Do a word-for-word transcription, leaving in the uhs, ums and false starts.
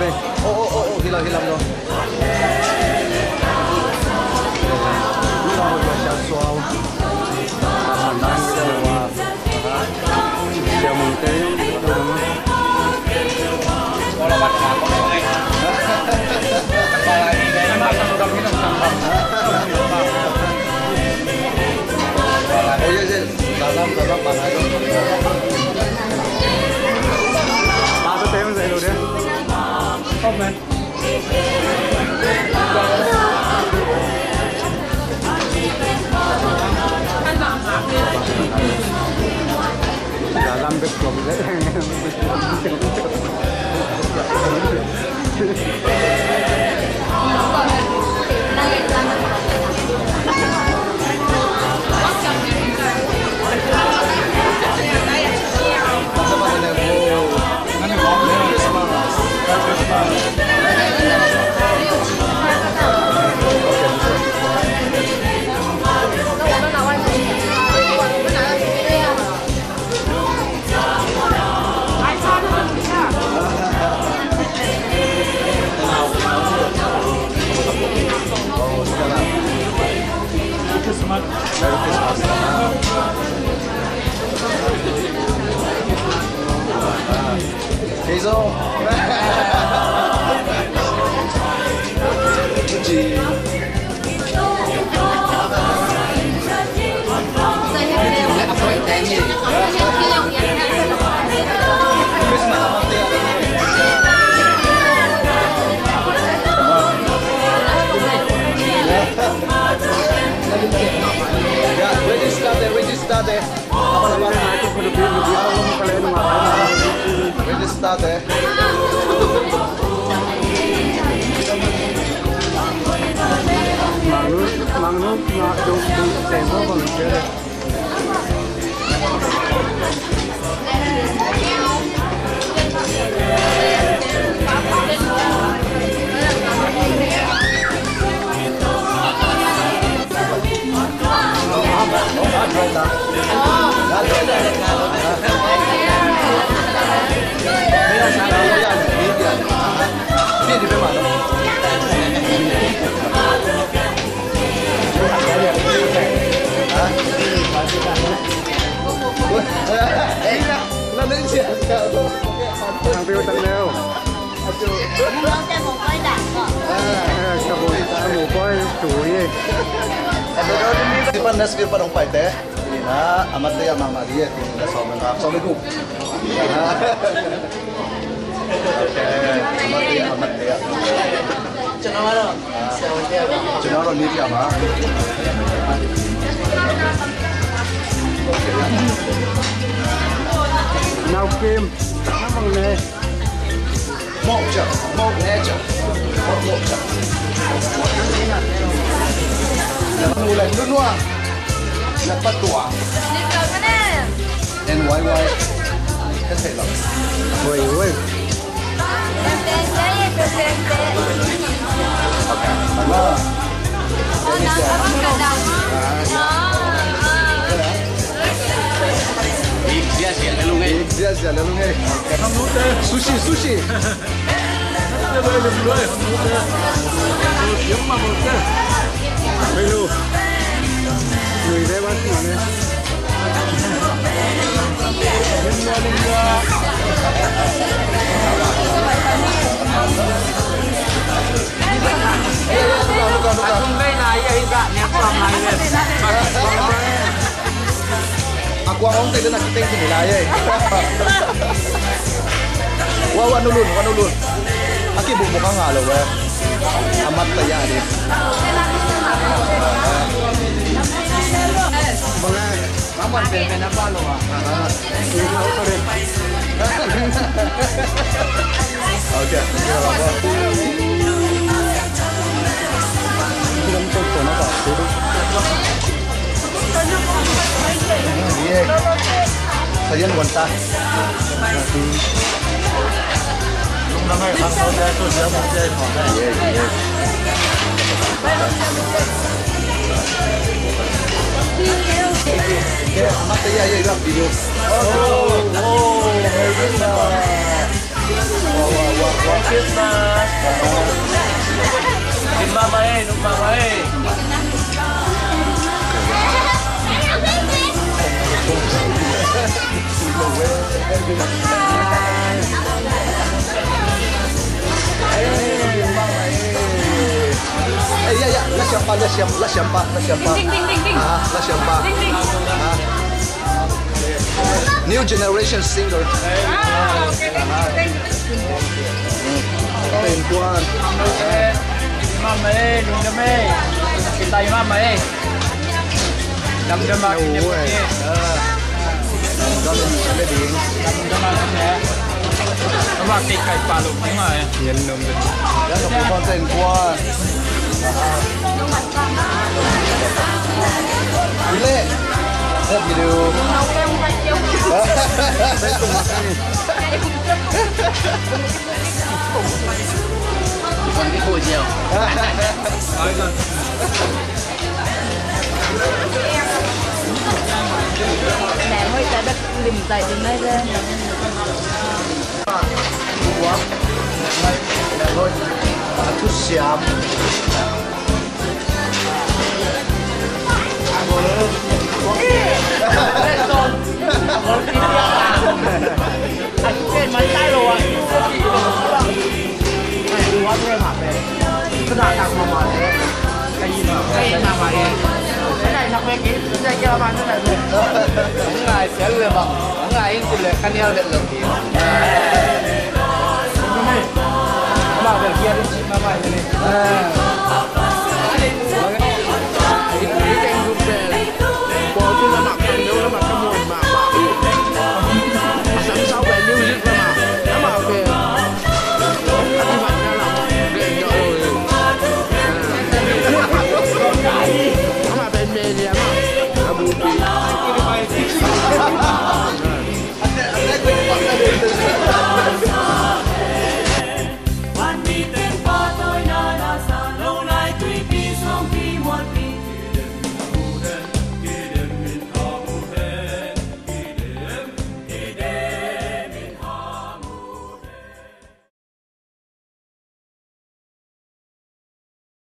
Oh, oh, oh, oh, hilang, hilang, no. Register there, register there. Register there. Pan nas fir pan ong paite. Ina, amat te ya mama dia. Ina, sawm rak sawm rak. Amat te ya, amat te ya. Cina ro ni dia ma. Nau kim. Namang ne. Mok ciak, mok ne ciak. Mok, mok ciak. Nanu lai nunua. Napa tua. N Y Y. Kan thei lo. Woi, woi. Sushi, sushi. A kuang hong teng den a kiteng khin lai ei. Wa, wa nulun, wa nulun. A kibukbuk a ngah lo we. A mat ta ya di. Bang e. Maman pen pen a pa lo a. Okay. Siam, la siam pa, la siam pa. Ding, ding, ding, ding, ding. Ah, la siam pa. Ding, ding. Ah. New generation singer. Ah, okay, thank you, thank you. Ten Kuan. Mama eh, lungdam eh. Kita mama eh. Damdam ah, no way. Damdam ah, damdam ah. Ama kei kai pa lo kung a eh. Yan nom de. Yan nom de. Ten Kuan. Ile. Help me do. Mẹ hơi ta đất lim tại từ nơi ra. Thusiam. Ngai sial le bang, ngai in cin le ka nial vet lo hi. Ama bel kia di cin mama hi ni.